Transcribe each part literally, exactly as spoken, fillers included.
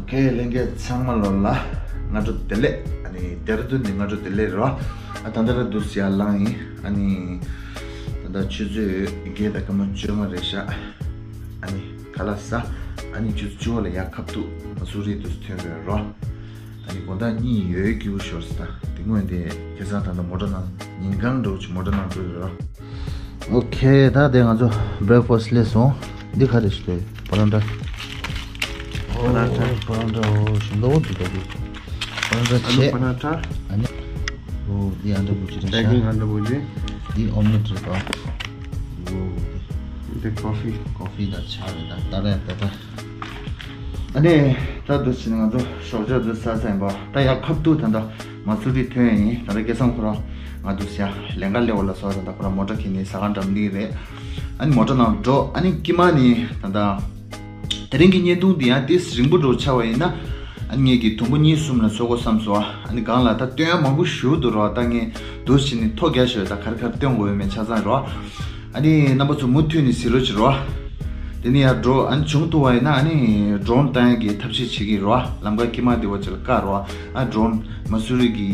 ཁེ་ལྷན་རྒྱས་ཚང་མ་ལོ་ལ་སྔ་དྲོ་བདེ་ལེགས། ཨ་ནི་ལྡེ་ར་ལྡུན་ནས་སྔ་དྲོ་བདེ་ལེགས་རོ། ཨ་ད་ལྟ་ར་འདུག་སེ་ཡར་ལངས་ཡིན། ཨ་ནི་ད་ལྟ་ཆུ་ཚོད་བརྒྱད་དང་སྐར་མ་བཅོ་ལྔ་རེད་ཤག་ཨ་ནི་ཁ་ལག་ཟ། ཨ་ནི་ཆུ་ཚོད་བཅུ་པ་ལ་ཡར་ཁ་ཐུག་མ་སུ་རི་འདུག་སེ་ཐོན་རེད་རོ། ཨ་ནི་དགོང་དག་གཉིད་ཡོད་ཡོད་སྐྱིད་པོ་ཤོར་སོང་། ད་དེ་སྔོན་དེ་ཁ་སང་ད་ལྟ་མོ་ཊ་ནང་ཉིན་གང་འདྲ་བོ་ཅིག་མོ་ཊ་ནང་འགྲོ་ཡོད་རོ། ཨོ་ཁེ། ད་དེ་ང་ཚོ་བྷེ་རེག་ཕ་སི་སླེབས་སོང་། འདི་ག་རེ་ཞིག་རེད། པ་རོན་ཊ། པ་རོན་ཊ། པ་རོན་ཊ། ཨོ་ཞིམ་པོ་འདུག་ད་འདི། པ་རོན་ཊ་ཨ་ལུ་བྱས། པ་རོན་ཊ། ཨ་ནི། ཨོ་འདི་ཨན་ཌ་བྷུ་ཇི་རེད་ཤག་པེ་ཀིང་ཨན་ཌ་བྷུ་ཇི། འདི་ཨོམ་ལེཊ་རེད་པ། ཨོ་འདི། འདི་ཀོ་ཕི། ཀོ་ཕི་དང་ཇ་རེད། ད་ད་རེད་ད་ད། ཨ་ནི་ད་འདུག་སེ་ང་ཚོ་ཞོགས་ཇ་འདུག་སེ་ཟ་ཡིན་པ། ད་ཡར་ཁ་ཐུག་ད་ལྟ་མ་སུ་རི་ཐོན་ཡིན། ད་ལྟ་སྐལ་བཟང་ཁོ་རང་ང་འདུག་སེ་ཡར་ལེན་ག་སླེབས་པ་ལ་སོགས། ད་ལྟ་ཁོ་རང་མོ་ཊ་ཁྱེར་ནས་ཟ་ཁང་འགྲམ་འདི་རེད། ཨ་ནི་མོ་ཊ་ནང་འགྲོ། ཨ་ནི་ཀྱེ་མ་ནི་ད་ལྟ་དེ་རིང་གི་བརྙན་ཐུང་འདི་ཡང་ཏོག་ཙམ་རིང་པོ་འདྲ་བོ་ཆགས་པ་ཡིན་ན། ཨ་ནི་ངས་ཀྱི་དུམ་བུ་གཉིས་གསུམ་ལ་བཟོ་དགོས་བསམ་སོང་། ཨ་ནི་སྒང་ལ་ད་སྟོན་ཡ་མང་པོ་ཞེ་པོ་འདུག་རོ། ད་ངས་འདུག་སེ་ནི་ཐོ་རྒྱག་ཞོར་ད་ག་རེ་ག་རེ་སྟོན་དགོས་ཡོད་མེད་ཆ་ཚང་རོ། ཨ་ནི་རྣམ་པ་ཚོ་མུ་མཐུད་ནས་གཟིགས་རོགས་བྱེད་རོ། དེ་ནས་ཡར་འགྲོ། ཨ་ནི་བྱུང་ཐུབ་པ་ཡིན་ན་ཨ་ནི་ཌོ་རོན་བཏང་ཡག་གི་ཐབས་ཤེས་བྱེད་ཀྱི་རོ། ལམ་ཁ་དཀྱིལ་མ་དེ་བ་ཅིག་ལ་བཀག་རོ། ཨ་ཌོ་རོན་མ་སུ་རི་གི་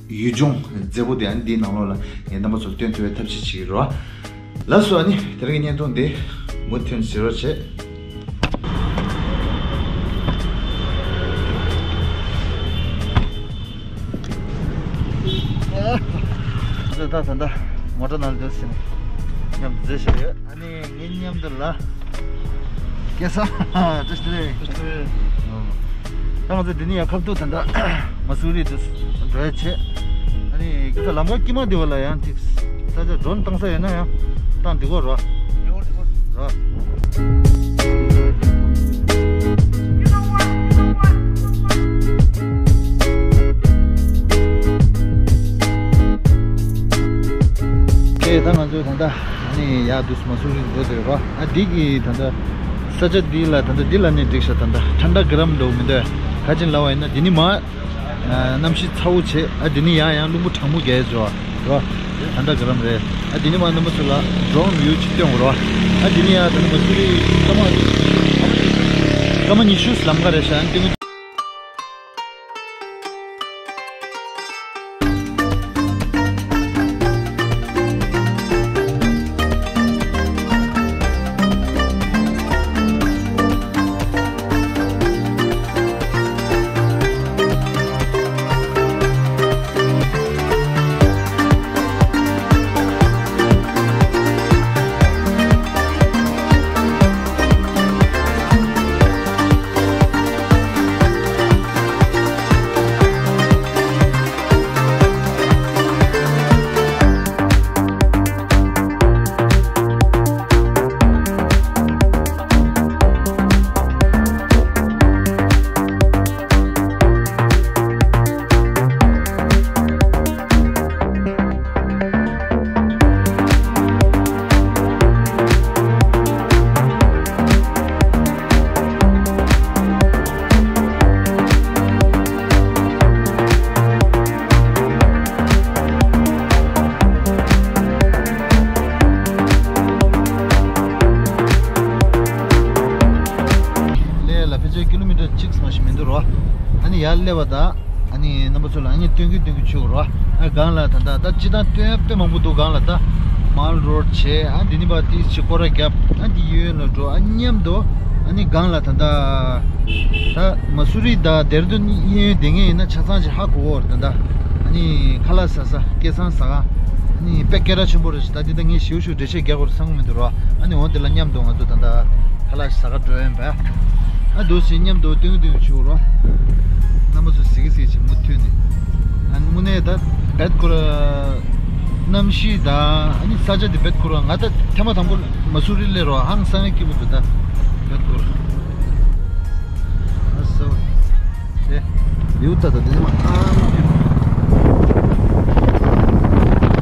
ཡུལ་ལྗོངས་མཛེས་པོ་དེ་ཨ་ནི་འདིའི་ནང་ལོགས་ལ་ངས་རྣམ་པ་ཚོར་སྟོན་ཐུབ་པའི་ཐབས་ཤེས་བྱེད་ཀྱི་རོ། ལགས་སོ། ཨ་ནི་དེ་རིང་གི་བརྙན་ཐུང་འདི་མུ་མཐུད་ནས་གཟིགས་རོགས་བྱེད། ད་ད་ད་མོ་ཊ་ནང་འདུག་སེ་མཉམ་དུ་བཟོས་བཞག་ཡོད། ཨ་ནི་ངའི་མཉམ་དུ་ལ་སྐལ་བཟང་། བཀྲ་ཤིས་བདེ་ལེགས། བཀྲ་ཤིས་བདེ་ལེགས། ཨོ། ད་ང་ཚོ་འདི་ནས་ཡར་ཁ་ཐུག་ད་ལྟ་མ་སུ་རི་དུ་འགྲོ་ཡ་བྱེད། ཨ་ནི་སྐལ་བཟང་ལམ་ཁ་དཀྱིལ་མ་འདི་བ་ལ་ཡང་ཅིག་ས་ཆ་ཌོ་རོན་བཏང་ས་ཡོད་ན་ཡང་བཏང་འགྲིག་གོ་རོ། རོ། ཁྱེད་ད་ང་ཚོས་ད་ལྟ་ཨ་ནི་ཡར་འདུག་སེ་མ་སུ་རི་འགྲོ་བསྡད་རོ། ཨ་འདི་གི་ད་ལྟ་ས་ཆ་འདི་ལ་ད་ལྟ་འདི་ལ་ནི་འགྲིག་ཤག་ད་ལྟ་ཐན་ཌ་གྷ་རམ་འདྲ་བོ་མི་འདུག་ག་ཅིག་ལབ་པ་ཡིན་ན་འདི་ནི་མར་གནམ་གཤིས་ཚ་བོ་བྱེད། ཨ་འདི་ནི་ཡང་ཡང་རླུང་བུ་གྲང་མོ་རྒྱག་ཡ་བྱེད་པ་རོ། ཐན་ཌ་གྷ་རམ་རེད། ཨ་འདི་ནི་མར་རྣམ་པ་ཚོ་ལ་ཌོ་རོན་བིའུ་ཅིག་སྟོན་དགོས་རོ། ཨ་འདི་ནི་ཡང་ད་ལྟ་མ་སུ་རི་སྐར་མ་སྐར་མ་ཉི་ཤུ་ལམ་ཁ་རེད་ཤག་ཨ་ནི་སྟོན་གི། སླེབས་ལ་ཕལ་ཆེར་ཀི་ལོ་མི་ཊར་གཅིག་མ་ཞིག་མི་འདུག་རོ། ཨ་ནི་ཡར་སླེབས་པ་དང་ཨ་ནི་རྣམ་པ་ཚོ་ལ་ཨ་ནི་སྟོན་གི་སྟོན་གི་བྱེད་དགོས་རོ། ཨ་སྒང་ལ་ད་ལྟ་ད་སྤྱིར་བཏང་སྟོན་ཡ་དཔེ་མང་པོ་འདུག་སྒང་ལ་ད་མལ་རོཌ་བྱས། ཨ་འདི་ནི་པ་ཏི་ཅི་སྐོར་ར་བརྒྱབ། ཨ་འདི་གཡས་གཡོན་ལ་འགྲོ། ཨ་མཉམ་དུ་ཨ་ནི་སྒང་ལ་ད་ལྟ་ད་མ་སུ་རི་དང་ལྡེ་ར་ལྡུན་གཡས་གཡོན་བསྡད་མཁན་ཡིན་ན་ཆ་ཚང་ཅིག་ཧ་གོ་གོ་རེད། ད་ལྟ་ཨ་ནི་ཁ་ལག་ཟ་ས་སྐལ་བཟང་ཟ་ཁང་ཨ་ནི་དཔེ་སྐད་གྲགས་ཆེན་པོ་རེད་ཤག་ད་འདི་ད་ངས་ཞིའུ་ཞིའུ་འགྲེལ་བཤད་རྒྱག་དགོས་རེད་བསམ་གི་མི་འདུག་རོ། ཨ་ནི་འོ་འདི་ལ་མཉམ་དུ་ང་ཚོ་ད་ལྟ་ཁ་ལག་ཟ་ག་འགྲོ་ཡིན་པས། ཨ་འདུག་སེ་མཉམ་དུ་སྟོན་གི་སྟོན་གི་བྱེད་དགོས་རོ། རྣམ་པ་ཚོ་གཟིགས་གི་གཟིགས་བྱེད་མུ་མཐུད་ནས། ཨ་དངོས་གནས་ད་བེད་ཁོ་ར་གནམ་གཤིས་དང་ཨ་ནི་ས་ཆ་འདི་བེད་ཁོ་ར། ང་ད་ཐེངས་མ་དང་པོ་མ་སུ་རི་སླེབས་རོ། ཧང་སང་ངེ་སྐྱིད་པོ་འདུག་ད་བེད་ཁོ་ར། ཨ་སོ། དེ་ཡུ་ད་ད་དེ་མ་ཨ་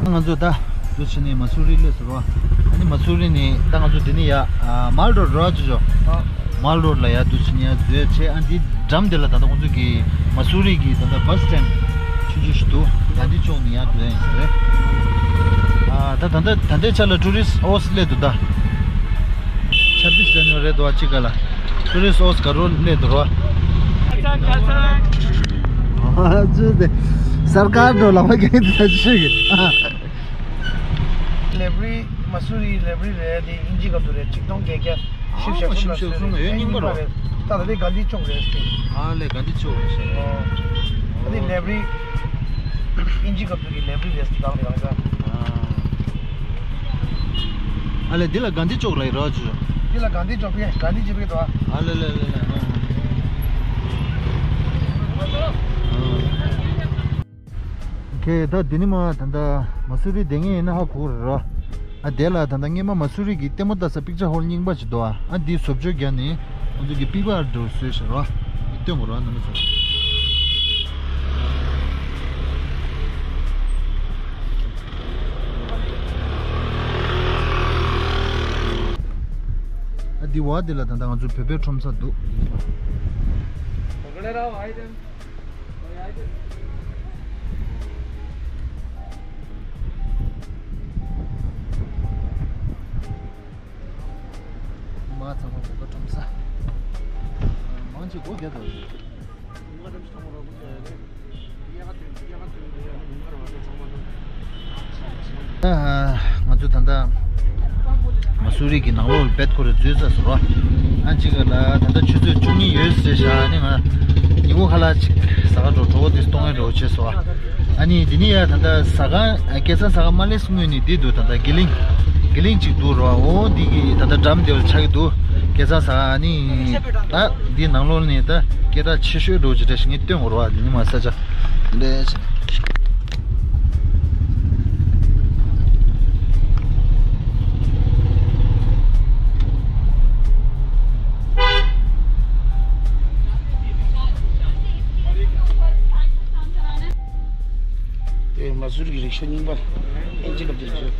མ་ང་ཚོ་ད་འདུག་སེ་ནས་མ་སུ་རི་སླེབས་སོང་རོ། ཨ་ནི་མ་སུ་རི་ནས་ད་ང་ཚོ་འདི་ནས་ཡ་ཨ་མལ་རོཌ་རོ། ཨ་ཅོ་ཅོ། མལ་རོཌ་ལ་ཡར་འདུག་སེ་ནས་ཡར་འཛུལ་བྱས། ཨ་འདི་འགྲམ་དེ་ལ་ད་ལྟ་ཁོང་ཚོ་གི་མ་སུ་རི་གི་ད་ལྟ་བྷ་སི་སི་ཊེན་ཌི་ཆུང་ཆུང་ཞིག་འདུག་ད་འདི་ཕྱོགས་ནས་ཡར་འགྲོ་ཡ་ཡིན་ས་རེད། ཨ་ད་ད་ལྟ་ད་ལྟའི་ཆ་ལ་ཊུ་རི་སི་ཊི་ཨོ་ཕི་སི་སླེབས་འདུག་ད་ཆབ་སྦྲིས་ཟེར་ནི་རེད་འདུག་ཨ་ཅི་ག་ལ་ཊུ་རི་སི་ཊི་ཨོ་ཕི་སི་ག་རོ་སླེབས་འདུག་རོ། ཨ་ ཨ་ཙི་དེ། སར་ཀར་འགྲོ་ལ་བ་གན་དེ་ཤི་གི། ལེབ་རི་མ་སུ་རི་ལེབ་རི་རེད་དེ། ཨིན་ཇི་སྐབས་དུ་རེད། ཆིག་སྟོང་བརྒྱད་བརྒྱ་བཞི་བཅུ་ཞེ་དགུ་ལ་བཟོས་རེད། ཡོད་རྙིང་པ་རོ། ད་ད་ལྟའི་གྷན་དྷི་ཅོག་རེད་དེ། ཨ་ལེ་གྷན་དྷི་ཅོག་རེད་ཤག་ཨ་ནི་ལེབ་རི་ཨིན་ཇི་སྐབས་དུ་གི་ལེབ་རི་རེད་དེ། གང་དེ་གང་ས། ཨ་ལེ་འདི་ལ་གྷན་དྷི་ཅོག་ལ་ཡོད་རོ་ཅུ། འདི་ལ་གྷན་དྷི་ཅོག་གི་གྷན་དྷི་ཇི་པི་དོ། ཨ་ལེ་ལེ་ལེ་ལེ། ཨ་ཨ། ཁྱེད་ད་འདི་ནི་མ་ད་ལྟ་མ་སུ་རི་བསྡད་མཁན་ཡིན་ན་ཧ་གོ་རེད་རོ། ཨ་དེ་ལ་ད་ལྟ་སྔས་མ་མ་སུ་རི་གི་ལྟད་མོ་ལྟ་ས་པིག་ཅར་ཧོལ་རྙིང་པ་ཞིག་འདུག་ཨ་འདིའི་བཟོ་བཅོས་བརྒྱབ་ནས་ང་ཚོ་གི་པི་བར་འགྲོ་བཟོས་ཤག་རོ། འདི་སྟོན་དགོས་རོ་རྣམ་པ་ཚོ། ཨ་འདི་བ་འདི་ལ་ད་ལྟ་ང་ཚོ་བོད་པའི་ཁྲོམ་ས་འདུག་མ་ཚང་མ་བོད་པ་ཁྲོམ་ས། མང་ཆེ་སྒོ་རྒྱབ་འདུག་ང་ཚོ་ད་ལྟ་མ་སུ་རི་གི་ནང་ལོགས་ལ་བེད་ཁོ་རེ་འཛུལ་ཚར་སོང་རོ། ཨ་གཅིག་ལ་ད་ལྟ་ཆུ་ཚོད་བཅུ་གཉིས་ཡོད་ཟེར་ཤག་ཨ་ནི་ང་ཉིན་གུང་ཁ་ལག་ཅིག་ཟ་ག་འགྲོ་གྲོད་ཁོག་དེ་སྟོང་ཡ་འགྲོ་བྱས་སོང་ཨ། ཨ་ནི་འདི་ནི་ཡ་ད་ལྟ་ཟ་ཁང་སྐལ་བཟང་ཟ་ཁང་མ་སླེབས་སྔོན་ནས་འདི་འདུག་ད་ལྟ་དགེ་ལིང་དགེ་ལིང་ཅིག་འདུག་རོ། འོ་འདི་གི་ད་ལྟ་འགྲམ་དེ་ལ་ཆགས་ཀྱི་འདུག་སྐལ་བཟང་ཟ་ཁང་ཨ་ནི་ད་འདི་ནང་ལོགས་ནས་ད་སྐད་གྲགས་ཆེ་ཤོས་འགྲོ་ཅིག་རེད་ཞིག་ངས་སྟོན་དགོས་རོ། འདི་ནི་མ་ས་ཆ་འདི་འདྲ་ཞིག་དེ་མ་སུ་རི་གི་རིག་ཤོ་རྙིང་པ་ཨིན་ཇི་སྐབས་དེར་བཟོས།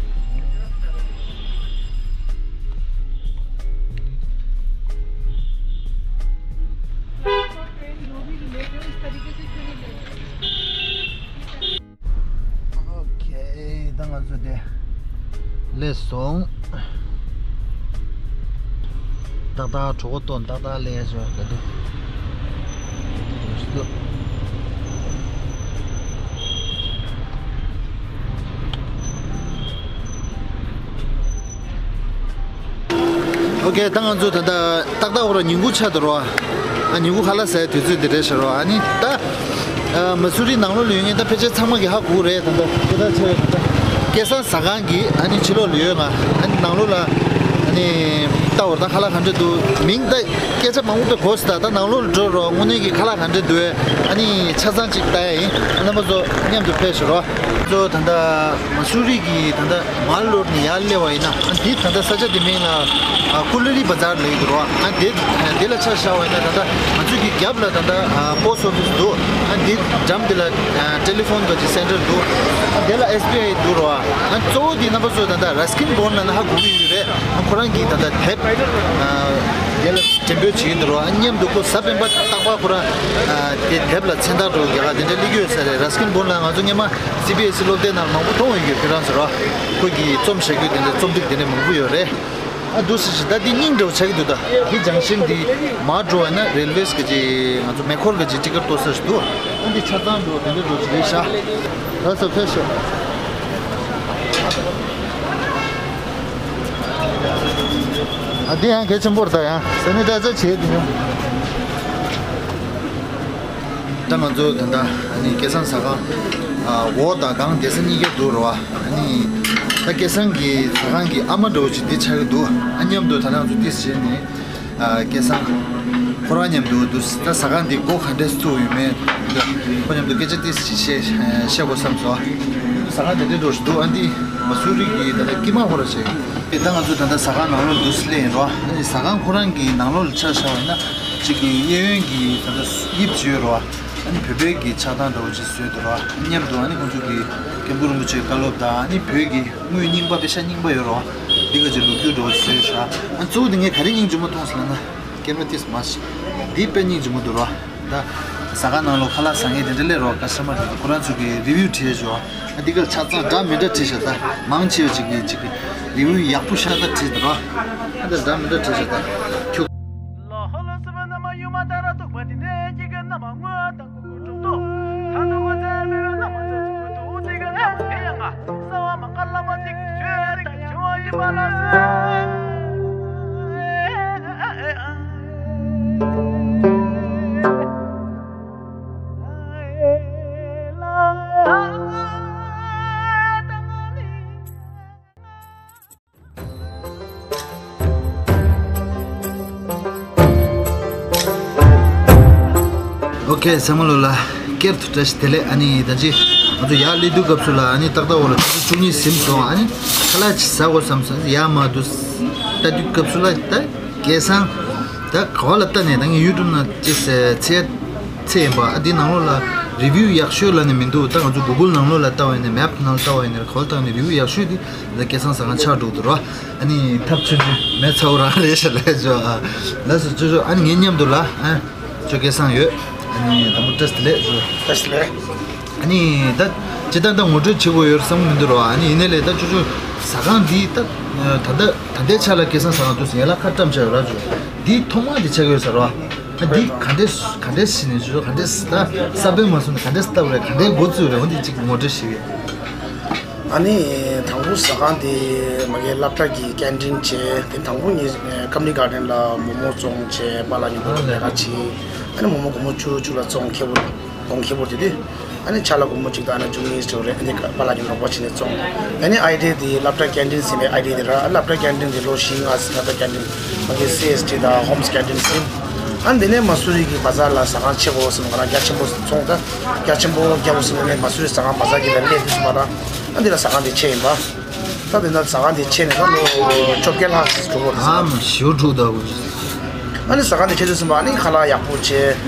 ཨོ་ཁེ། ད་ང་ཚོ་དེ་སླེབས་སོང་། ཏག་ཏག་གྲོད་ཁོག་ལྟོགས། ཏག་ཏག་སླེབས་སོང་། ག་དུས་འགྲོ་ཞིག་འདུག་ཨོ་ཁེ། ད་ང་ཚོ་ད་ལྟ་ཏག་ཏག་འོ་ར་ཉིན་གུང་ཆགས་འདུག་རོ། ཨ་ཉིན་གུང་ཁ་ལག་ཟ་ཡའི་དུས་ཚོད་འདི་རེད་ཤག་རོ། ཨ་ནི་ད་ཨ་མ་སུ་རི་ནང་ལོགས་ལ་ཡོད་མཁན་ད་ཕལ་ཆེར་ཚང་མ་གིས་ཧ་གོ་གི་རེད། ད་ལྟ་སྐད་གྲགས་ཆེ་བའི་ད་ལྟ་སྐལ་བཟང་ཟ་ཁང་གི་ཨ་ནི་ཕྱི་ལོགས་ལ་ཡོད། ང་ཨ་ནི་ནང་ལོགས་ལ་ཨ་ནི་ལྟ་བར་ད་ཁ་ལག་ག་འདྲ་འདུག་མིང་ད་སྐད་ཆ་མང་པོ་དེ་གོ་སོང་། ད་ད་ནང་ལོགས་ལ་འགྲོ་རོགས། དངོས་གནས་ཀྱི་ཁ་ལག་ག་འདྲ་འདུག་ཨ་ནི་ཆ་ཚང་གཅིག་ལྟ་ཡ་ཡིན། རྣམ་པ་ཚོ་མཉམ་དུ་ཕེབས་ཤོག་རོགས། ཚོ་ད་ལྟ་མ་སུ་རི་གི་ད་ལྟ་མར་ལོག་ནས་ཡར་སླེབས་པ་ཡིན་ན། ཨ་འདི་ད་ལྟ་ས་ཆ་འདི་མིང་ལ་ཨ་ཀུ་ལི་རི་བ་ཛར་ལབ་ཀྱི་འདུག་རོགས། ཨ་འདི་འདི་ལ་ཆ་བཞག་པ་ཡིན་ན་ད་ལྟ་ང་ཚོ་གི་རྒྱབ་ལ་ད་ལྟ་ཨ་པོ་སི་ཊི་ཨོ་ཕི་སི་འདུག་ཨ་འདི་འགྲམ་འདི་ལ་ཨ་ཊེ་ལི་ཕོན་གི་སེན་ཊར་འདུག་ཨ་འདི་ལ་ཨེས་བི་ཨའི་འདུག་རོགས། ཨ་གཙོ་བོ་འདི་རྣམ་པ་ཚོ་ད་ལྟ་ར་སི་ཀིན་བྷོན་ལབ་ན་ཧ་གོ་གི་ཡོད་རེད། ཨ་ཁོ་རང་གིས་ད་ལྟ་དེབ་ཨ་འདི་ལ་འགྲེམས་སྤེལ་བྱེད་ཀྱི་འདུག་རོགས། ཨ་མཉམ་དུ་ཁོ་གཟའ་སྤེན་པ་རྟག་པར་ཁོ་རང་ཨ་དེ་དེབ་ལ་མཚན་རྟགས་འདྲ་པོ་རྒྱག་ག་དེ་འདྲ་སླེབས་ཀྱི་ཡོད་ས་རེད། ར་སི་ཀིན་བྷོན་ལབ་ང་ཚོ་སྔོན་མ་སི་བི་ཨེས་སི་སློབ་དེབ་ནང་མང་པོ་མཐོང་ཡོད་ཀྱི། ཁྱེད་རང་ཚོ་རོགས། ཁོ་གིས་རྩོམ་བཞག་རྒྱུ་དེ་འདྲ་རྩོམ་སྒྲིག་དེ་འདྲ་མང་པོ་ཡོད་རེད། ཨ་འདུག་སེ་ཞིག་ད་འདི་རྙིང་འདྲ་པོ་ཆགས་ཀྱི་འདུག་ད་འདི་ཇང་ཤིན་འདི་མར་འགྲོ་བ་ན་རེལ་ཝེ་གི་ཅིག་ང་ཚོ་མེ་འཁོར་གི་ཅིག་ཊི་ཀེ་ཊི་གཏོང་ས་ཞིག་འདུག་ཨ་འདི་ཆ་ཚང་འགྲོ་དེ་འདྲ་འགྲོ་ཅིག་རེད་ཤག་ད་ཚོ་ཕེབས་ཤོག་ཨ་འདི་ཡང་གལ་ཆེན་པོ་རེད། ད་ཡང་སེ་ནི་ཊའི་ཛར་བྱེད་དེ་ཉོ། ད་ང་ཚོ་ད་ལྟ་ཨ་ནི་སྐལ་བཟང་ཟ་ཁང་ཨ་འོག་དང་སྒང་བསྡད་ས་གཉིས་ཀ་འདུག་རེད་པ། ཨ་ནི་ད་སྐལ་བཟང་གི་ཟ་ཁང་གི་ཨ་མ་འདྲ་པོ་ཅིག་འདི་ཆགས་ཀྱི་འདུག་ཨ་མཉམ་དུ་ད་ལྟ་ང་ཚོ་ཏོག་ཙམ་བྱས་ནས་ཨ་སྐལ་བཟང་ཁོ་རང་མཉམ་དུ་འདུག་ད་ཟ་ཁང་འདི་སྒོ་ག་འདྲས་བཙུགས་ཡོད་མེད་འདི་ཁོ་མཉམ་དུ་སྐད་ཆ་ཏོག་ཙམ་ཅིག་བཤད་བཤད་དགོས་བསམ་སོང་། ཟ་ཁང་དེ་འདྲས་འདྲ་པོ་ཅིག་འདུག་ཨ་འདི་མ་སུ་རི་གི་ད་ལྟ་དཀྱིལ་མ་ཁོ་རང་བྱས་ཡོད། ད་ང་ཚོ་ད་ལྟ་ཟ་ཁང་ནང་ལོགས་འདུག་སླེབས་ཡིན་རེད་པ། ཨ་ནི་ཟ་ཁང་ཁོ་རང་གི་ནང་ལོགས་ལ་ཆ་བཞག་པ་ཡིན་ན། གཅིག་གི་གཡས་གཡོན་གྱི་ད་ལྟ་དབྱིབས་ཅིག་ཡོད་རེད་པ། ཨ་ནི་བོད་པའི་གི་ཆགས་སྟངས་འདྲ་པོ་ཅིག་བཟོས་འདུག་རེད་པ། མཉམ་དུ་ཨ་ནི་ཁོང་ཚོ་གི་མཁན་པོ་རིན་པོ་ཆེའི་བཀའ་སློབ་དང་། ཨ་ནི་བོད་ཀྱི་དངུལ་རྙིང་པ་པེ་ཤ་རྙིང་པ་ཡོད་རེད་པ། འདི་ག་ཅིག་ལོ་རྒྱུས་འདྲ་པོ་བཟོས་ཤག་ཨ་གཙོ་བོ་དེ་ངས་ག་རེ་སྙིང་རྗེ་མོ་མཐོང་སོང་ལབ་ན། ཀེམ་ར་ཏོག་ཙམ་མར་ཞིག་འདི་དཔེ་སྙིང་རྗེ་མོ་འདུག་རེད་པ། ད་ཟ་ཁང་ནང་ལོགས་ཁ་ལག་ཟ་མཁན་དེ་འདྲ་སླེབས་རེད་པ། ཀ་སི་ཊ་མར་དེ་ཚོ་ཁོ་རང་ཚོ་གི་རི་ཝིའུ་བྲིས་ཤག་ཨ་འདི་ག་ཆ་ཚང་འདྲ་མི་འདྲ་བྲིས་ཤག་ད་མང་ཆེ་བ་ཅིག་གིས་ཅིག་གིས་རི་ཝིའུ་ཡག་པོ་ཤ་སྟག་བྲིས་འདུག་རེད་པ། ཨ་འདི་འདྲ་མི་འདྲ་བྲིས་ཤག་ད་ཁྱོད། ཨོ་ཁེ། ཚང་མ་ལོ་ལ་སྐྱར་དུ་བཀྲ་ཤིས་བདེ་ལེགས། ཨ་ནི་ད་ཅི་ང་ཚོ་ཡར་སླེབས་དུས་སྐབས་སུ་ལ་ཨ་ནི་ཏག་ཏག་འོག་ལ་ཆུ་ཚོད་བཅུ་གཉིས་ཟིན་སོང་། ཨ་ནི་ཁ་ལག་ཅིག་ཟ་དགོས་བསམ་སོང་། ཡར་མར་དུ་ལྟ་དུས་སྐབས་སུ་ལ་ད་སྐལ་བཟང་ད་ག་བ་ལ་ལྟ་ནས་ད་ངས་ཡུ་ཊུབ་ནང་ཅི་ཟེར་ཚེ་ཚེ་ཡིན་པ། ཨ་འདི་ནང་ལོགས་ལ་རི་བིའུ་ཡག་ཤོས་ལ་ནི་མི་འདུག་ད་ང་ཚོ་གུ་གུལ་ནང་ལོགས་ལ་ལྟ་བ་ཡིན་ན། མེབ་ནང་ལ་ལྟ་བ་ཡིན་ན། ག་བ་ལ་ལྟ་བ་ནི་རི་བིའུ་ཡག་ཤོས་འདི་ད་སྐལ་བཟང་ཟ་ཁང་ཆགས་འགྲོ་གི་འདུག་ར། ཨ་ནི་ཐབས་ཆུང་ཆུང་མེ་ཚ་བོ་རང་རེད་ཤག་ལབ་ཆོག་ཨ་ལགས་སོ། ཅོ་ཅོ། ཨ་ནི་ངའི་མཉམ་དུ་ལ་ཨ་ཅོ་སྐལ་བཟང་ཡོད། ཨ་ནི་དང་པོ་བཀྲ་ཤིས་བདེ་ལེགས་ཞུ། བཀྲ་ཤིས་བདེ་ལེགས། ཨ་ནི་ད་ཇི་ལྟར་ད་ངོ་སྤྲོད་བྱེད་དགོས་ཡོད་བསམ་གྱི་མི་འདུག་རོ། ཨ་ནི་ཡིན་ནའི་ལས་ད་ཅོ་ཅོ་ཟ་ཁང་འདི་ད་ད་ལྟ་ད་ལྟའི་ཆ་ལ་སྐལ་བཟང་ཟ་ཁང་དུ་ཡན་ལག་ཁ་བཀྲམ་བྱས་ཡོད་ར། ཅོ་འདི་ཐོག་མ་འདི་ཆགས་ཡོད་ས་རོ། ཨ་འདི་ག་འདྲས་ག་འདྲས་ཕྱིན་ནས་ཅོ་ཅོ་ག་འདྲས་ད་ས་བོན་མ་སོང་ནས་ག་འདྲས་བཏབ་རེད། ག་འདྲས་འགོ་བཙུགས་རེད། འོ་འདི་གཅིག་ངོ་སྤྲོད་ཞུ་གི། ཨ་ནི་དང་པོ་ཟ་ཁང་དེ་མ་གི་སློབ་གྲྭ་གི་ཀན་ཊིན་བྱས། དེ་དང་པོ་ངས་ཀམ་ནི་གར་ཌེན་ལ་མོག་མོག་བཙོང་བྱས། པཱ་ལགས་ཉིན་ཐོག་ལས་ཀ་བྱས། ཨ་ནི་མོག་མོག་སྒོར་མོ་བཅུ་བཅུ་ལ་བཙོང་། ཁེ་པོ་གོང་ཁེ་པོ་དེ་དུས་ཨ་ནི་ཆ་ལ་སྒོར་མོ་གཅིག་དང་ཨ་ནི་བཅུ་གཉིས་ཙམ་རེད། ཨ་ནི་པཱ་ལགས་ཉིན་རོགས་པ་བྱས་ནས་བཙོང་། ཨ་ནི་ཨའི་ཌི་དེ་སློབ་གྲྭ་ཀན་ཊིན་ཟིན་པའི་ཨའི་ཌི་དེ་ར། ཨ་སློབ་གྲྭ་ཀན་ཊིན་དེ་ལོ་བཞི་ལྔ་ཟིན། སློབ་གྲྭ་ཀན་ཊིན་མ་གི་སི་ཨེས་ཊི་དང་ཧོམ་སི་ཀན་ཊིན་ཟིན། ཨ་ནི་དེ་ནས་མ་སུ་རི་གི་བ་ཛར་ལ་ཟ་ཁང་ཕྱེ་དགོས་བསམ། ང་རང་རྒྱ་ཆེན་པོ་བཙོང་། ད་རྒྱ་ཆེན་པོ་རྒྱག་དགོས་བསམ་ནས་མ་སུ་རི་ཟ་ཁང་བ་ཛར་གྱི་ལ་སླེབས་དུས་ཙམ་པ་ལ། ཨ་འདི་ལ་ཟ་ཁང་འདི་ཕྱེ་ཡིན་པ། ད་དེ་འདྲ་ཟ་ཁང་འདི་ཕྱེ་ནས་ད་ལོ་བཅོ་བརྒྱད་ལྷག་ཙམ་འགྲོ་གི་རེད། ཨ་མ་ཞེ་པོ་འགྲོ་གདའ་གི། ཨ་ནི་ཟ་ཁང་འདི་ཕྱེ་དུས་ཙམ་པ་ཨ་ནི་ཁ་ལག་ཡག་པོ་བྱས།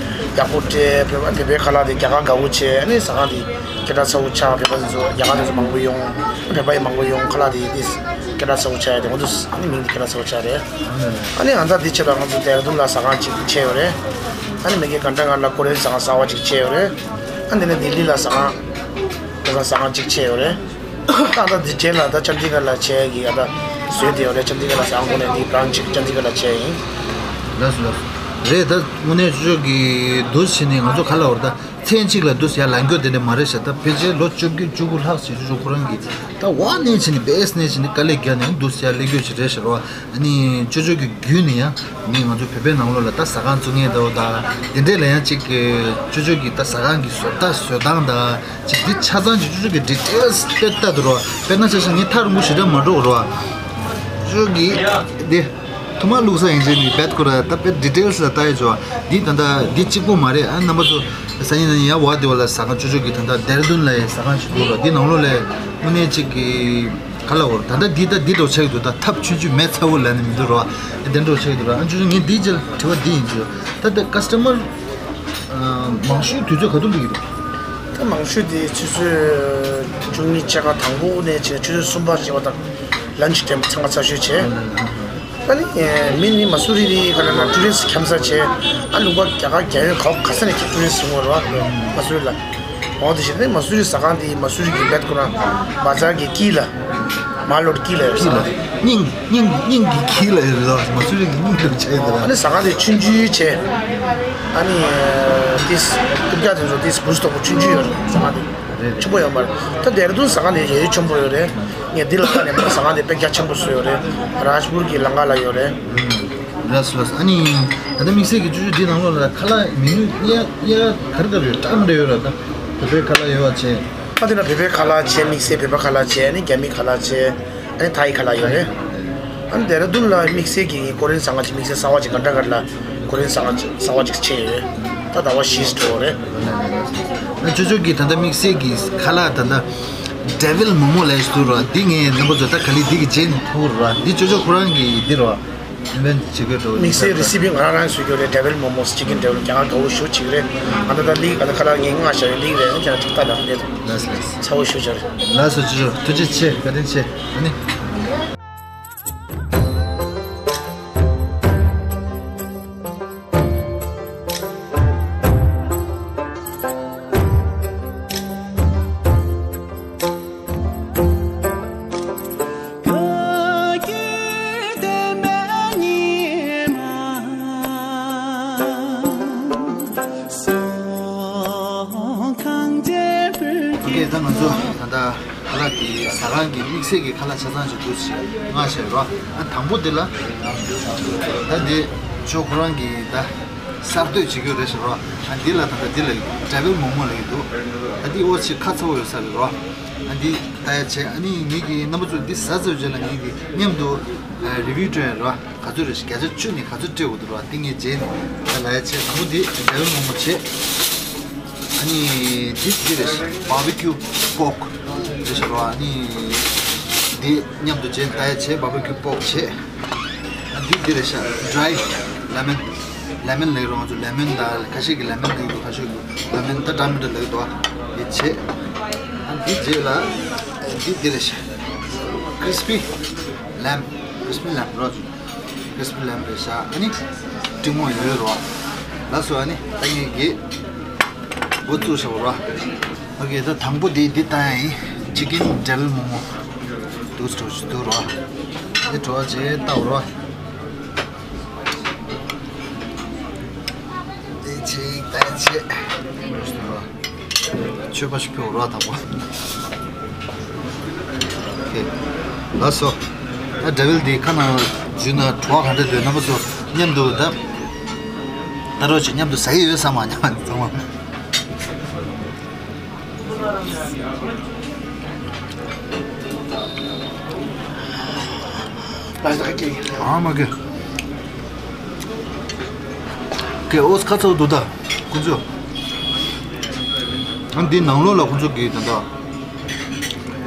ཡག་པོ་སྤྲད། བོད་པ་བོད་པའི་ཁ་ལག་འདི་རྒྱ་གར་དགའ་བོ་བྱས། ཨ་ནི་ཟ་ཁང་འདི་སྐད་གྲགས་ཚ་བོ་ཆགས། བོད་པ་འདི་ཚོ་རྒྱ་གར་འདི་ཚོ་མང་པོ་ཡོང་། བོད་པ་ཡི་མང་པོ་ཡོང་། ཁ་ལག་འདི་འདི་སྐད་གྲགས་ཚ་བོ་ཆགས་ཡ་དེ་ང་ཚོ་ཨ་ནི་མིང་འདི་སྐད་གྲགས་ཚ་བོ་ཆགས་རེད། ཨ་ནི་ཨ་ད་འདི་ཕྱེད་ལ་ང་ཚོ་ལྡེ་ར་ལྡུན་ལ་ཟ་ཁང་ཅིག་ཕྱེ་ཡོད་རེད། ཨ་ནི་མ་གི་གྷན་དྷ་གྷར་ལ་ཀོ་རི་ཡན་ཟ་ཁང་གསར་བ་ཅིག་ཕྱེ་ཡོད་རེད། ཨ་འདི་ནས་ལྡི་ལི་ལ་ཟ་ཁང་། ཁ་སང་ཟ་ཁང་གཅིག་ཕྱེ་ཡོད་རེད། ད་ལྟ་འདི་རྗེས་ལ་ད་ཅན་དི་གྷར་ལ་ཕྱེ་གི་ཡ་ད་བཟོས་བསྡད་ཡོད་རེད། ཅན་དི་གྷར་ལ་ཟ་ཁང་ཁོ་ནས་འདི་བྲང་གཅིག་ཅན་དི་གྷར་ལ་ཕྱེ་ཡིན། ལགས་སོ་ལགས་སོ། རེད། ད་དངོས་གནས་ཅོ་ཅོ་གི་འདུག་བྱས་ནས་ང་ཚོ་ག་ལ་བར་ད་མཚན་གཅིག་ལ་འདུག་ཡ་ལངས་རྒྱུ་དེ་འདྲ་མ་རེད་ཤག་ད་ཕལ་ཆེར་ལོ་བཅོ་བརྒྱད་བཅུ་དགུ་ལྷག་ཙམ་ཅོ་ཅོ་ཁོ་རང་གིས་ད་བ་ནས་བྱས་ནས་བེས་ནས་བྱས་ནས་དཀའ་ལས་བརྒྱབ་ནས་འདུག་ཡ་ལས་རྒྱུ་ཞིག་རེད་ཤག་རོ། ཨ་ནི་ཅོ་ཅོ་གི་བརྒྱུད་ནས་ཡང་མི་ང་ཚོ་བོད་པའི་ནང་ལོགས་ལ་ད་ཟ་ཁང་བཙུགས་མཁན་འདྲ་བོ་དང་དེ་འདྲས་ལ་ཡང་ཅིག་ཅོ་ཅོ་གི་ད་ཟ་ཁང་གི་བཟོ་ལྟ་བཟོ་སྟངས་དང་ཅིག་འདི་ཆ་ཚང་ཅིག་ཅོ་ཅོ་གི་ཌི་ཊེལ་སི་དཔེ་ལྟ་འདུག་རོ། དཔེར་ན་ཆ་བཞག་ངས་ཐག་རིང་པོ་ཞེ་དྲག་མ་འགྲོ་རོ། ཅོ་ཅོ་གི་དེ་ཐུ་མ་བླུགས་ས་ཡིན་ཟེར་ནས་བེད་ཁོ་ར་ད་དཔེ་ཌི་ཊེལ་སི་ལ་ལྟ་ཡ་ཅོ། འདི་ད་ལྟ་འདི་གཅིག་པོ་མ་རེད། ཨ་རྣམ་པ་ཚོ་སང་ཉིན་གནངས་ཉིན་ཡར་བ་དེ་བ་ལ་ཟ་ཁང་ཅོ་ཅོ་གི་ད་ལྟ་ལྡེ་ར་ལྡུན་ལ་ཡ་ཟ་ཁང་ཅིག་འདུག་རོ། འདི་ནང་ལོགས་ལ་དངོས་གནས་ཅིག་གི་ག་ལ་འོར་ད་ལྟ་འདི་ད་འདི་འདྲ་ཆགས་ཀྱི་འདུག་ད་ཐབས་ཆུང་ཆུང་མེ་ཚ་བོ་ལབ་ནས་མི་འདུག་རོ། དེ་འདྲ་ཆགས་ཀྱི་འདུག་ར། ཨ་ཅོ་ཅོ་ངས་འདི་རྗེས་དྲི་བ་འདི་ཡིན་ཅོ། ད་ལྟ་ཀ་སི་ཊ་མར་མང་ཤོས་དུས་ཚོད་ག་དུས་སླེབས་ཀྱི་འདུག་ད་མང་ཤོས་དེ་ཆུ་ཚོད་བཅུ་གཉིས་ཕྱེད་ཀ་དང་པོ་ནས་བྱས་ཆུ་ཚོད་གསུམ་པ་བྱས་པ་དང་ལན་ཆི་ཊེམ་ཚང་མ་ཚར་ཤོས་བྱས། ད་ནི་མི་ནི་མ་སུ་རི་རི་ག་ལ་ན་ཊུ་རི་སི་ཊི་འཁྱམ་ས་བྱས། ཨ་ལུང་པ་རྒྱ་གར་རྒྱལ་ཡོངས་ག་ག་ས་ནས་ཀྱི་ཊུ་རི་སི་ཊི་ཡོང་བ་རེད་བ། མ་སུ་རི་ལ། འོ་དེ་བཞིན་ནི་མ་སུ་རི་ཟ་ཁང་དེ་མ་སུ་རི་གི་བེད་ཁོ་ན་བ་ཛར་གྱི་དཀྱིལ་ལ། མ་ལོར་དཀྱིལ་ལ་ཡོད་ས། སྙིང་སྙིང་སྙིང་གི་དཀྱིལ་ལ་ཡོད་རེད། མ་སུ་རི་གི་སྙིང་དུ་ཆགས་ཡོད་རེད། ཨ་ནི་ཟ་ཁང་དེ་ཆུང་ཆུང་བྱས། ཨ་ནི་ཏིས་ཀུབ་ཀྱ་དེ་ཚོ་ཏིས་བུ་སྟོབས་པོ་ཆུང་ཆུང་ཡོད་རེད་ཟ་ཁང་དེ། རེད་རེད། ཆེན་པོ་ཡོད་མ་རེད། ད་ལྡེ་ར་ལྡུན་ཟ་ཁང་དེ་ཡ་ཡོད་ཆེན་པོ་ཡོད་རེད། ངས་འདི་ལ་ལྟ་ནས་མ་ཟ་ཁང་དེ་དཔེ་རྒྱ་ཆེན་པོ་བཟོས་ཡོད་རེད། རཱཇ་པུར་གྱི་ལམ་ཁ་ལ་ཡོད་རེད། ལགས་སོ་ལགས་སོ། ཨ་ནི་ད་ལྟ་དམིགས་བསལ་གྱི་ཅོ་ཅོ་འདི་ནང་ལོགས་ལ་ཁ་ལག་མི་ནུས་གཡར་གཡར་ག་རེ་ག་རེ་ཡོད་གྲངས་རེ་ཡོད་ར། ད་བོད་པའི་ཁ་ལག་ཡོད་པ་བྱས། ཨ་དེ་ན་བོད་པའི་ཁ་ལག་བྱས། དམིགས་བསལ་བོད་པ་ཁ་ལག་བྱས། ཨ་ནི་རྒྱ་མི་ཁ་ལག་བྱས། ཨ་ནི་ཐའི་ཁ་ལག་ཡོད་རེད། ཨ་ནི་ལྡེ་ར་ལྡུན་ལ་དམིགས་བསལ་གྱི་ཀོ་རི་ཡན་ཟ་ཁང་ཅིག་དམིགས་བསལ་གསར་བ་ཅིག་གྷན་དྷ་གྷར་ལ་ཀོ་རི་ཡན་ཟ་ཁང་ཅིག་གསར་བ་ཅིག་ཕྱེ་ཡོད། ད་ཟླ་བ་བཞི་འགྲོ་རེད། ཨ་ཅོ་ཅོ་གིས་ད་ལྟ་དམིགས་བསལ་གྱི་ཁ་ལག་ད་ལྟ་ཌེ་བིལ་མོ་མོ་ལབ་ཡ་ཞིག་འདུག་ར། འདི་ངས་རྣམ་པ་ཚོ་ད་ག་ལེར་འདི་གི་རྗེས་ནས་ཐུག་ར། འདི་ཅོ་ཅོ་ཁོ་རང་གི་འདི་ར། ཨིན་ཝེན་ཊི་བྱེད་དགོས་འགྲོ། དམིགས་བསལ་རི་སི་པི་ང་རང་རང་བཟོས་ཀྱི་ཡོད་རེད། ཌེ་བིལ་མོ་མོ་སི། ཅི་ཀིན་ཌེ་བིལ། རྒྱ་གར་དགའ་བོ་ཞེ་པོ་བྱེད་ཀྱི་རེད། ཨ་ད་ད་ལིག་ཨ་ད་ཁ་ལག་ངས་མངགས་བཞག་ཡོད། ལིག་རེད། ཨ་ཁྱེད་རང་ཅིག་ལྟ་དང་རེད། ལགས་སོ་ལགས་སོ། ཚ་བོ་ཞེ་པོ་བྱ་རེད། ལགས་སོ་ཅོ་ཅོ། ཐུགས་རྗེ་ཆེ། བཀའ་དྲིན་ཆེ། ཨ་ནི། ཨོ་ཁེ། ད་ང་ཚོ་ད་ལྟ་ ཁ་ལག་གི་ཟ་ཁང་གི་དམིགས་བསལ་གྱི་ཁ་ལག་ཆ་ཚང་ཞིག་འདུག་ཞེས་ང་བཤད་རོགས། ཨ་དང་པོ་འདི་ལ་ད་འདི་ཆོ་ཁོ་རང་གི་ད་གསར་གཏོད་བྱེད་རྒྱུ་རེད་ཟེར་རོགས། ཨ་འདི་ལ་ད་ལྟ་འདི་ལ་ཌ་བལ་མོག་མོག་ལབ་ཀྱི་འདུག་ཨ་འདི་ཨོ་ཆི་ཁ་ཚ་བོ་ཡོད་ས་རེད་རོགས། ཨ་འདི་ལྟ་ཡ་བྱས། ཨ་ནི་ངེད་ཀྱི་རྣམ་པ་ཚོ་འདི་ཟ་ཚར་རྗེས་ལ་ངེད་ཀྱི་མཉམ་དུ་རི་བིའུ་སྤྲད་རོགས། ག་ཚོད་རེད་ཤག་བརྒྱ་ཆ་བཅུ་ནས་ག་ཚོད་སྤྲད་དགོས་འདུག་རོགས། འདི་ངས་རྗེས་ནས་ལབ་ཡ་བྱས། དང་པོ་འདི་ཌ་བལ་མོག་མོག་བྱས། ཨ་ནི་འདི་འདི་རེད་ཤག་བྷར་བི་ཁྱུ་པོག་རེད་ཤག་རོགས། ཨ་ནི་འདི་མཉམ་དུ་རྗེས་ལྟ་ཡ་བྱས། བྷར་བི་ཁྱུ་པོག་བྱས། ཨ་འདི་འདི་རེད་ཤག་ཌ་རའི་ལེ་མོན། ལེ་མོན་ལབ་རོགས། ང་ཚོ་ལེ་མོན་དང་ཁ་ཤས་ཀྱིས་ལེ་མོན་ལབ་ཀྱི་འདུག་ཁ་ཤས་ཀྱིས་ལེ་མོན་ད་འདྲ་མི་འདྲ་ལབ་ཀྱི་འདུག་ཨ་འདི་བྱས། ཨ་འདི་རྗེས་ལ་འདི་འདི་རེད་ཤག་ཀི་རི་སི་པི་ལེམ། ཀི་རི་སི་པི་ལེམ་རོགས། ཀི་རི་སི་པི་ལེམ་རེད་ཤག་ཨ་ནི་སྤྲིན་མོག་ཡོད་རོགས། ལགས་སོ། ཨ་ནི་ད་ངེད་ཀྱིས་འགོ་བཙུགས་བཞག་རོགས། ཨོ་ཀེ། ད་དང་པོ་འདི་འདི་བཏང་ཡ་ཡིན། ཅི་ཀིན་ཌ་བལ་མོག་མོག་འདུག་སེ་འགྲོ་ཞིག་འདུག་རོགས། འདི་འགྲོ་བྱས་བལྟ་རོགས། འདི་ཅིག་བལྟ་བྱས། མཆོད་པ་ཞིག་ཕུལ་རོགས། དང་པོ། ཨོ་ཀེ། ལགས་སོ། ཨ་ཌ་བལ་འདི་ཁ་ནང་འཇུས་ན་བྲོ་བ་ག་འདྲ་འདུག་རྣམ་པ་ཚོ་མཉམ་དུ་ད་ལྟ་རོགས་བྱེད། མཉམ་དུ་ཟ་ཡི་ཡོད་ས་མ་ཉམས་ཚང་མ། ཨ་མ་གི། གི་ཨོ་ཁ་ཚ་བོ་འདུག་ད་ཁོ་ཚོ། ཨ་འདི་ནང་ལོགས་ལ་ཁོ་ཚོ་གི་ད་ལྟ་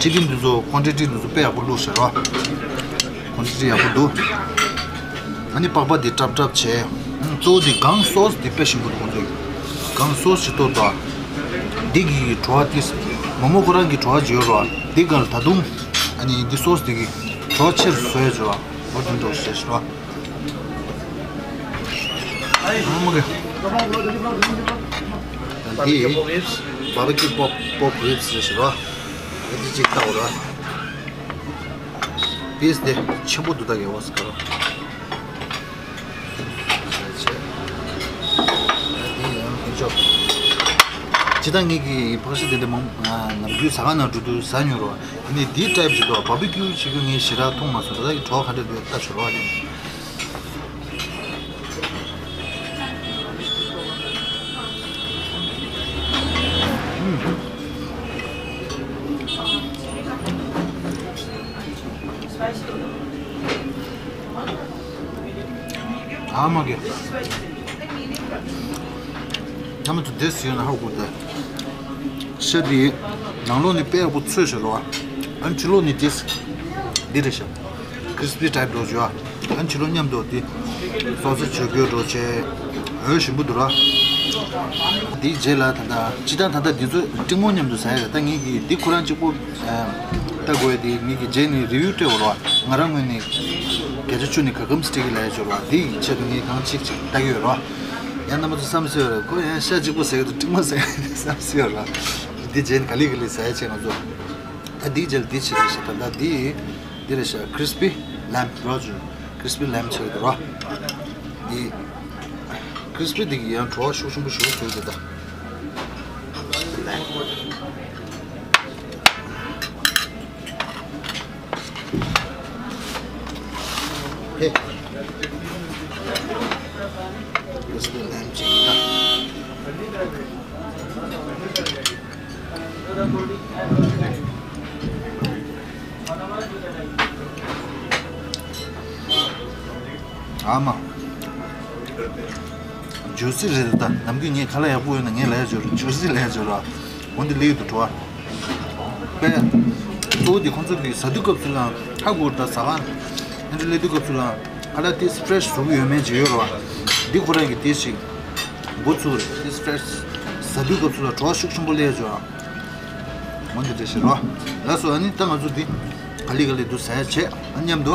ཅི་ཀིན་འདི་ཚོ་ཀོན་ཊི་ཊི་འདི་ཚོ་དཔེ་ཡག་པོ་བླུགས་ཤག་རོགས། ཀོན་ཊི་ཊི་ཡག་པོ་འདུག་ཨ་ནི་པགས་པ་འདི་སྲབ་སྲབ་བྱས། ཨང་གཙོ་བོ་འདི་གང་སོ་སི་འདི་དཔེ་ཞིམ་པོ་འདུག་ཁོང་ཚོའི། གང་སོ་སི་ཞིག་གཏོར་དང་། འདི་གི་བྲོ་བ་ཏིས། མོག་མོག་ཁོ་རང་གི་བྲོ་བ་ཅིག་ཡོད་རོགས། འདི་གར་ད་དུང་ཨ་ནི་འདི་སོ་སི་འདི་གི་བྲོ་བ་ཆེར་བཟོ་ཡ་བྱོས་རོགས། འོ་དེ་འདྲ་བྱས་ཤག་རོགས། ཨ་མ་གི། ད་འདི་བྷར་བི་ཁྱུ་པོག་པོག་རིབ་སི་རེད་ཤག་རོགས། འདི་གཅིག་བལྟ་རོགས། པིས་དེ་ཆེན་པོ་འདུག་ད་གི་ཨོ་སི་ཀ་རོ། དེ་ཡང་ཕན་ཆོག་ཅི་ད་ངེད་ཀྱིས་ཕག་ཤ་དེ་འདྲ་མང་ནམ་རྒྱུན་ཟ་ཁང་ནང་འགྲོ་དུས་ཟ་མྱོང་རོགས། ཡིན་ནའི་འདིའི་ཊའིབ་ཅིག་འདུག་བྷར་བི་ཁྱུ་བྱེད་རྒྱུ་ངས་ཞེ་དྲག་མཐོང་མ་སོང་། ད་ལྟ་གི་བྲོ་བ་ག་འདྲ་འདུག་ལྟ་ཆོག་རོགས་ཨ་ནི། ཨ་མ་གི། ཨ་མ་ཚོ་དེ་ཟེར་ན་ཧ་གོ་ད། ཤ་དེ་ནང་ལོགས་ནས་དཔེ་ཡག་པོ་ཚོས་ཤག་རོ། ཨ་ཕྱི་ལོགས་ནས་དེ་འདི་རེད་ཤག་ཀི་རི་སི་པི་ཊའིབ་འདྲ་བྱོས་ཨ། ཨ་ཕྱི་ལོགས་མཉམ་དུ་དེ་སོ་སོ་བྱོས་དགོས་འགྲོ་བྱས། འོ་ཞིམ་པོ་འདུག་ར། དེའི་རྗེས་ལ་ད་ལྟ་སྤྱིར་བཏང་ད་ལྟ་འདི་ཚོ་སྤྲིན་མོག་མཉམ་དུ་ཟ་ཡ་རེད། ད་ངེད་ཀྱིས་འདི་ཁོ་རང་གཅིག་པོ་ལྟ་དགོས་ཡ་དེ་ངེད་ཀྱིས་རྗེས་ནས་རི་བིའུ་སྤྲད་དགོས་ར། ང་རང་ངོས་ནས་བརྒྱ་ཆ་བཅུ་ནས་ག་གམ་སྤྲད་ཀྱི་ལབ་ཡ་ཅིག་ཡོད་ར། དེ་ཡི་ཆེད་དུ་ངས་གང་གཅིག་ཅིག་ལྟ་གི་ཡོད་ར། ཡང་རྣམ་པ་ཚོ་བསམ་སྲིད་ཡོད་ར། ཁོ་ཡང་ཤ་གཅིག་པོ་ཟ་གི་འདུག་སྤྲིན་མོག་ཟ་གི་འདུག་བསམ་སྲིད་ཡོད་ར། འདི་རྗེས་ནས་ག་ལེ་ག་ལེ་ཟ་ཡ་བྱས་ང་ཚོ། ད་འདིའི་རྗེས་ལ་འདི་བྱེད་རེད་ཤག་ད་ལྟ་འདི། འདི་རེད་ཤག་ཀི་རི་སི་པི་ལེམ་རོ་ཇུ། ཀི་རི་སི་པི་ལེམ་ཆགས་འདུག་ར། འདི་ཀི་རི་སི་པི་འདི་གི་ཡང་བྲོ་བ་ཤུགས་ཆེན་པོ་ཞིག་འདུག་ད། ཧེ། ཀི་རི་སི་པི་ལེམ་ཆགས་འདུག་ད། ཨ་མ། ཇུ་སི་རེད་ད། ནམ་རྒྱུན་ངས་ཁ་ལག་ཡག་པོ་ཡོད་ན་ངས་ལབ་ཡ་ཅིག་ཡོད་རེད། ཇུ་སི་ལབ་ཡ་ཅིག་ཡོད་ར། འོ་འདི་ལེགས་འདུག་བྲོ་བ། དཔེ། གཙོ་བོ་འདི་ཁོང་ཚོ་གིས་ཟ་དུས་སྐབས་སུ་ལ་ཧ་གོ་ད་ཟ་ཁང་། ཨ་འདྲ་སླེབས་དུས་སྐབས་སུ་ལ་ཁ་ལག་ཏིས་ཕེ་རེ་ཤི་བཟོ་གི་ཡོད་མེད་ཅིག་ཡོད་ར། འདི་ཁོ་རང་གིས་ཏིས་ཤིག་འགོ་ཚུགས་རེད། ཏིས་ཕེ་རེ་ཤི་ཟ་དུས་སྐབས་སུ་ལ་བྲོ་བ་ཤུགས་ཆེན་པོ་སླེབས་ཡོད་ར། འོ་འདི་འདྲ་ཞིག་རོ། ལགས་སོ། ཨ་ནི་ད་ང་ཚོ་འདི་ག་ལེ་ག་ལེ་འདུག་ཟ་ཡ་བྱས། ཨ་མཉམ་དུ་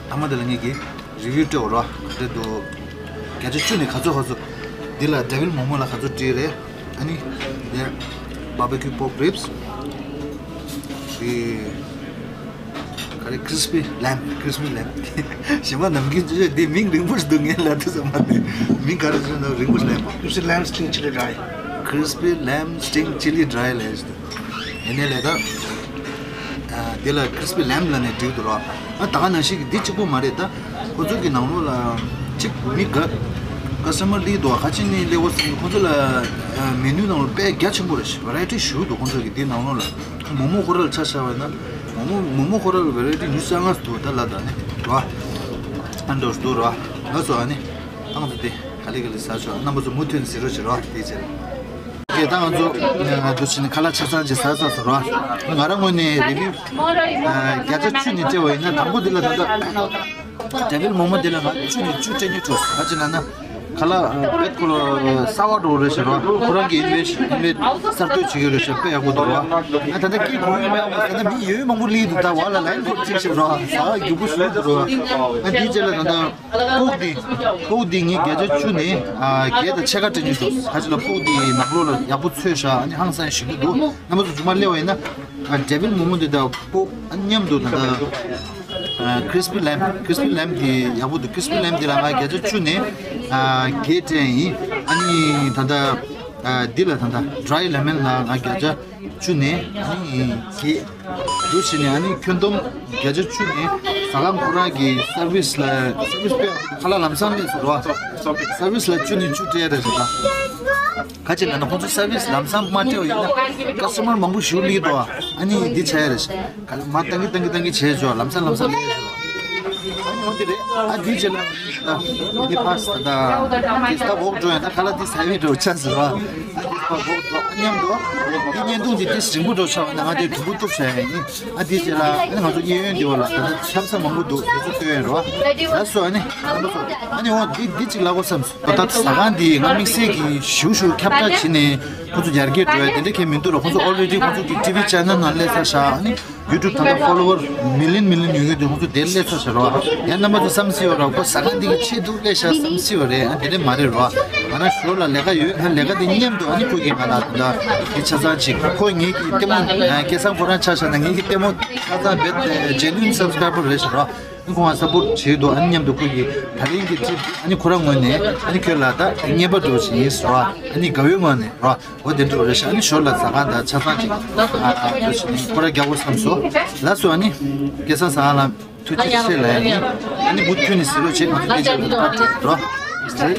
ཐ་མ་དེ་ལ་ངེད་ཀྱིས་རི་བིའུ་སྤྲད་དགོས་རོ། ག་འདྲ་འདུག་བརྒྱ་ཆ་བཅུ་ནས་ག་ཚོད་ག་ཚོད། འདི་ལ་ཌ་བལ་མོག་མོག་ལ་ག་ཚོད་སྤྲད་རེད། ཨ་ནི་འདི་བྷར་བི་ཁྱུ་པོག་རིབ་སི། འདི་ག་རེ། ཀི་རི་སི་པི་ལེམ། ཀི་རི་སི་པི་ལེམ། གཞན་པ་ནམ་རྒྱུན་ཅི་ཞིག་འདི་མིང་རིང་པོ་ཞིག་འདུག་ངས་ལབ་ཐུབ་ས་མ་རེད། མིང་ག་རེ་ཟེར་ན་རིང་པོ་ཞིག་ལེམ། Crispy lamb sting chili dry. Crispy lamb sting chili dry ལབ་ཞིག་འདུག་ཡིན་ནའི་ལས་ད། དེ་ལ་crispy lamb ལབ་ནས་འབྲི་འདུག་རོ། ཨ་ད་ག་ནང་བཞིན་གྱི་འདི་གཅིག་པོ་མ་རེད་ད། ཁོ་ཚོ་གི་ནང་ལོགས་ལ་གཅིག་མི་ག་customer སླེབས་འདུག་ག་ཅི་ནས་སླེབས་འོ་ཟེར་ན་ཁོ་ཚོ་ལ་menu ནང་ལ་དཔེ་རྒྱ་ཆེན་པོ་རེད། variety ཞེ་པོ་འདུག་ཁོ་ཚོ་གི་འདི་ནང་ལོགས་ལ་མོག་མོག་ཁོ་ར་ལ་ཆ་བཞག་པ་ཡིན་ན་མོག་མོག་མོག་མོག་ཁོ་ར་ལ་variety ཉི་ཤུ་རྩ་ལྔ་འདུག་ད་ལ་ད་ནི་རོ། ཨ་འདྲ་འདུག་རོ། ལགས་སོ། ཨ་ནི་ཨང་དུ་དེ་ག་ལེ་ག་ལེ་ཟ་ཆོག་རྣམ་པ་ཚོ་མུ་མཐུད་ནས་གཟིགས་རོགས་བྱེད་རོགས་དེའི་ཕྱིར། ཨོ་ཁེ། ད་ང་ཚོ་ང་འདུག་བྱས་ནས་ཁ་ལག་ཆ་ཚང་ཅིག་ཟ་ཚར་སོང་རོགས། ང་རང་ངོས་ནས་review བརྒྱ་ཆ་བཅུ་ནས་སྤྲད་པ་ཡིན་ན་དང་པོ་འདི་ལ་ད་ལྟ་devil momo འདི་ལ་ང་བཅུ་ནས་བཅུ་སྤྲད་སྙིང་བྲོ་སོང་། ག་ཅི་ལབ་ན་ཁ་ལག་བེད་ཁོ་ལ་གསར་པ་འདྲ་བོ་རེད་ཟེར་རོགས། ཁོ་རང་གིས་ཨིན་བེ་ཨིན་བེ་གསར་གཏོད་བྱེད་ཀྱི་རེད་ཟེར། དཔེ་ཡག་པོ་འདུག་རོགས། ང་ད་ལྟ་སྐད་གོ་ཡོད་མེད་ཡང་མ་ཟེར་ན་མི་ཡོད་མང་པོ་སླེབས་འདུག་ད་བར་ལ་line ཁོ་ཅིག་ཞིག་རོགས། ཟ་རྒྱུ་པོ་ཞུ་འདུག་རོགས། ཨ་འདིའི་རྗེས་ལ་ད་ལྟ། པོག་འདི། པོག་འདི་ངས་བརྒྱ་ཆ་བཅུ་ནས་ཨ་བརྒྱད་དང་ཕྱེད་ཀ་སྤྲད་ཀྱི་འདུག་ག་ཅི་ལ་པོག་འདི་ནང་ལོགས་ལ་ཡག་པོ་ཚོས་ཤག་ཨ་ནི་ཧང་སང་ཞིམ་པོ་འདུག་རྣམ་པ་ཚོ་རྗེས་མ་སླེབས་པ་ཡིན་ན་ཨ་devil momo འདི་དང་པོག་ཨ་མཉམ་དུ་ད་ལྟ་ཨ་crispy lamb crispy lamb འདི་ཡག་པོ་འདུག crispy lamb འདི་ལ་ང་བརྒྱ་ཆ་བཅུ་ནས་ཨ་བརྒྱད་སྤྲད་ཡིན། ཨ་ནི་ད་ལྟ་ཨ་འདི་ལ་ད་ལྟ་dry lemon ལ་ང་བརྒྱ་ཆ་བཅུ་ནས་ཨ་ནི་བརྒྱད། འདུག་བྱས་ནས་ཨ་ནི་ཁྱོན་བསྡོམས་བརྒྱ་ཆ་བཅུ་ནས་ཟ་ཁང་ཁོ་རང་གི་service ལ་service དཔེ་ཁ་ལག་ལམ་སང་སླེབས་སོང་རོ། service ལ་བཅུ་ནས་བཅུ་སྤྲད་རེད་ཟེར་ད། ག་ཅི་ལབ་ན་ཁོང་ཚོ་service ལམ་སང་མ་སྤྲད་པ་ཡིན་ན་customer མང་པོ་ཞིག་སླེབས་འདུག་ཨ་ནི་འདི་བྱ་ཡ་རེད་ཟེར། མ་བཏང་གི་བཏང་གི་བཏང་གི་བྱས་ཆོག་ལམ་སང་ལམ་སང་སླེབས་ཟེར། ཨ་ནི་འོ་དེ་རེད། ཨ་འདི་བྱས་ན་འདི་pass ད་ད་འདི་ད་འོག་འགྲོ་ཡ་ད་ཁ་ལག་འདི་ཟ་བའི་འགྲོ་ཆ་ཟེར་བ། མཉམ་དུ། འདི་བརྙན་ཐུང་འདི་ཏིས་རིང་པོ་འགྲོ་ཆོག་ན་ང་དེ་དུམ་བུ་གཏུབ་བྱས་ཡིན། ཨ་འདི་རྗེས་ལ་ཨ་ནི་ང་ཚོ་གཡས་གཡོན་འདི་བ་ལ་ད་ལྟ་ཆབ་ས་མང་པོ་འདུག་དེ་ཚོ་སྟོན་ཡིན་རོ། ལགས་སོ། ཨ་ནི་ཨ་ནི་འོ་འདི་འདི་གཅིག་ལབ་དགོས་བསམ་སོང་། ད་ལྟ་ཟ་ཁང་འདི་ང་དམིགས་བསལ་གྱི་ཞུ་ཞུ་ཁྱབ་བསྒྲགས་བྱས་ནས་ཁོ་ཚོ་ཡར་རྒྱས་འགྲོ་ཡ་དེ་འདྲ་གང་མི་འདུག་ར། ཁོ་ཚོ་already ཁོ་ཚོ་གི་TV channel ནང་སླེབས་ཚར་ཤག་ཨ་ནི། YouTube ད་ལྟ་follower million million ཡོད་ཡོད་དུས་ཁོང་ཚོ་དེར་སླེབས་ཚར་ཤག་རོ། ཡང་རྣམ་པ་ཚོ་བསམ་སྲིད་པ་རོ། ཁོ་ཟ་ཁང་འདི་གི་ཆེད་དུ་སླེབས་ཤག་བསམ་སྲིད་པ་རེད། ཨ་དེ་འདྲ་མ་རེད་རོ། ང་རང་ཞོར་ལ་ལས་ཀ་ཡོད། ཨ་ལས་ཀ་དེ་མཉམ་དུ་ཨ་ནི་ཁོ་གིས་ང་ལ་ད་ལྟ་དེ་ཆ་ཚང་ཅིག་ཁོ་ངེད་ཀྱི་ལྟད་མོ་སྐལ་བཟང་ཁོ་རང་ཆ་བཞག་ན་ངེད་ཀྱི་ལྟད་མོ་ཆ་ཚང་རྦད་དེ་genuine subscriber རེད་ཤག་རོ། ཁོང་ང་support བྱེད་འདུག་ཨ་ནི་མཉམ་དུ་ཁོ་གིས་ད་རིང་གི་trip ཨ་ནི་ཁོ་རང་ངོས་ནས་ཨ་ནི་ཁྱོད་ལ་ད་རྔན་པ་འདྲ་བོ་ཞིག་ཡིན་ཟེར་རོ། ཨ་ནི་དགའ་བོའི་ངོས་ནས་རོ། འོ་དེ་འདྲ་རེད་ཤག་ཨ་ནི་ཞོར་ལ་ཟ་ཁང་དང་ཆ་ཚང་ཅིག་ཨ་ཨ་འདུག་བྱས་ནས་ཁོ་ར་རྒྱག་དགོས་བསམ་སོང་། ལགས་སོ། ཨ་ནི་སྐལ་བཟང་ཟ་ཁང་ལ་ཐུགས་རྗེ་ཆེ་ལབ་ཡ་ཡིན། ཨ་ནི་མུ་མཐུད་ནས་གཟིགས་རོགས་བྱེད། ང་ཚོ་སྐད་ཆ་ལ་ཕར་འགྲོ་རོགས།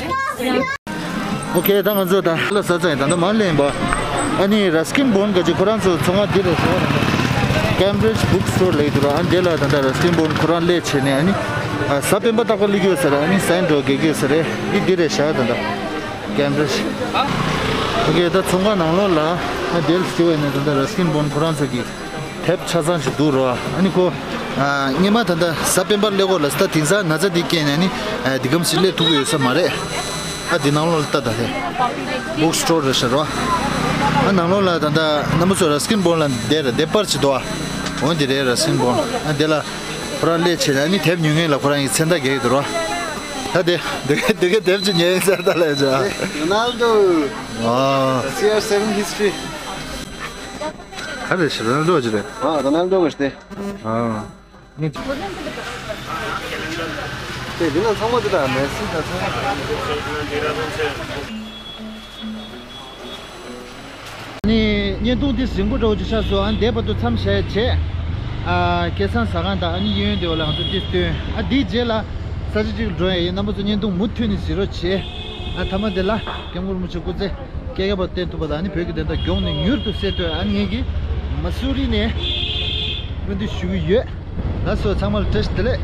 ཨོ་ཁེ། ད་ང་ཚོ་ད་ལ་ཟ་ཚར་ཡིན། ད་ལྟ་མར་སླེབས་ཡིན་པ། ཨ་ནི་Ruskin Bond ག་ཅིག་ཁོ་རང་ཚོ་ཚོང་ཁང་འདི་རེད་ཟེར་བ་རེད། Cambridge Book Store ལབ་ཀྱི་འདུག་ར། ཨ་འདི་ལ་ད་ལྟ་Ruskin Bond ཁོ་རང་སླེབས་བྱས་ནས་ཨ་ནི་ཨ་གཟའ་སྤེན་པ་རྟག་པར་སླེབས་ཀྱི་ཡོད་ས་རེད། ཨ་ནི་ཟ་ཡིན་འགྲོ་དགོས་ཀྱི་ཡོད་ས་རེད། འདི་འདི་རེད་ཤག་ད་ལྟ། Cambridge། ཨོ་ཁེ། ད་ཚོང་ཁང་ནང་ལོགས་ལ་ཨ་དེར་ཞུ་བས་ནས་ད་ལྟ་Ruskin Bond ཁོ་རང་ཚོ་གི་དེབ་ཆ་ཚང་ཞིག་འདུག་རོ། ཨ་ནི་ཁོ་ཨ་སྔོན་མ་ད་ལྟ་གཟའ་སྤེན་པར་སླེབས་དགོས་ལ་ད་དེང་སང་ན་ཚ་འདི་སྐྱེས་ནས་ནི་ཨ་འདི་གམ་ཞིག་སླེབས་ཐུབ་ཀྱི་ཡོད་ས་མ་རེད། ཨ་འདི་ནང་ལོགས་ལ་ལྟ་ད་ཧེ། Book Store རེད་ཤག་རོ། ཨ་ནང་ལོགས་ལ་ད་ལྟ་རྣམ་པ་ཚོ་Ruskin Bond ལ་བསྡད་ར་བསྡད་པར་བྱེད་དོ། འོ་འདི་རེད། Ruskin Bond ཨ་འདི་ལ་ཁོ་རང་སླེབས་བྱས་ནས་ཨ་ནི་དེབ་ཉོ་མཁན་ལ་ཁོ་རང་གི་མཚན་རྟགས་རྒྱག་གི་འདུག་རོ། ད་དེ་འདི་ག་འདི་ག་དེབ་ཅིག་ཉོས་ཡིན་ཟེར་ད་ལས་ཇ། Ronaldo། ཨ། C R seven history། ག་རེ་ཞིག་Ronaldo ཅིག་རེད། ཨ་Ronaldo ག་ཞིག་དེ། ཨ། དེ་འདི་ན་ཚང་མ་དེ་དག་Messi དང་ཚང་མ། ནི་བརྙན་ཐུང་འདི་ཟིང་པོ་འདྲ་བོ་ཅིག་ཆགས་སོང་། ཨ་ནི་འདས་པ་དུ་མཚམས་བཞག་བྱས། ཨ་སྐལ་བཟང་ཟ་ཁང་དང་ཨ་ནི་གཡས་གཡོན་དེ་བ་ལ་ང་ཚོ་འདི་སྟོན། ཨ་འདིའི་རྗེས་ལ་ས་ཆ་གཅིག་འགྲོ་ཡ་ཡིན། རྣམ་པ་ཚོ་བརྙན་ཐུང་མུ་མཐུད་ནས་གཟིགས་རོགས་བྱེད། ཨ་མཐའ་མ་དེ་ལ་སྐྱབས་མགོན་རིན་པོ་ཆེ་སྐུ་ཚེ་སྐལ་རྒྱས་བར་བརྟན་ཐུབ་པ་དང་ཨ་ནི་བོད་ཀྱི་བདེན་མཐའ་མགྱོགས་ནས་མྱུར་དུ་གསལ་ཐུབ། ཨ་ནི་ངེད་ཀྱིས་མ་སུ་རི་ནས་སྨོན་འདུན་ཞུ་གི་ཡོད། ལགས་སོ། ཚང་མ་ལ་བཀྲ་ཤིས་བདེ་ལེགས།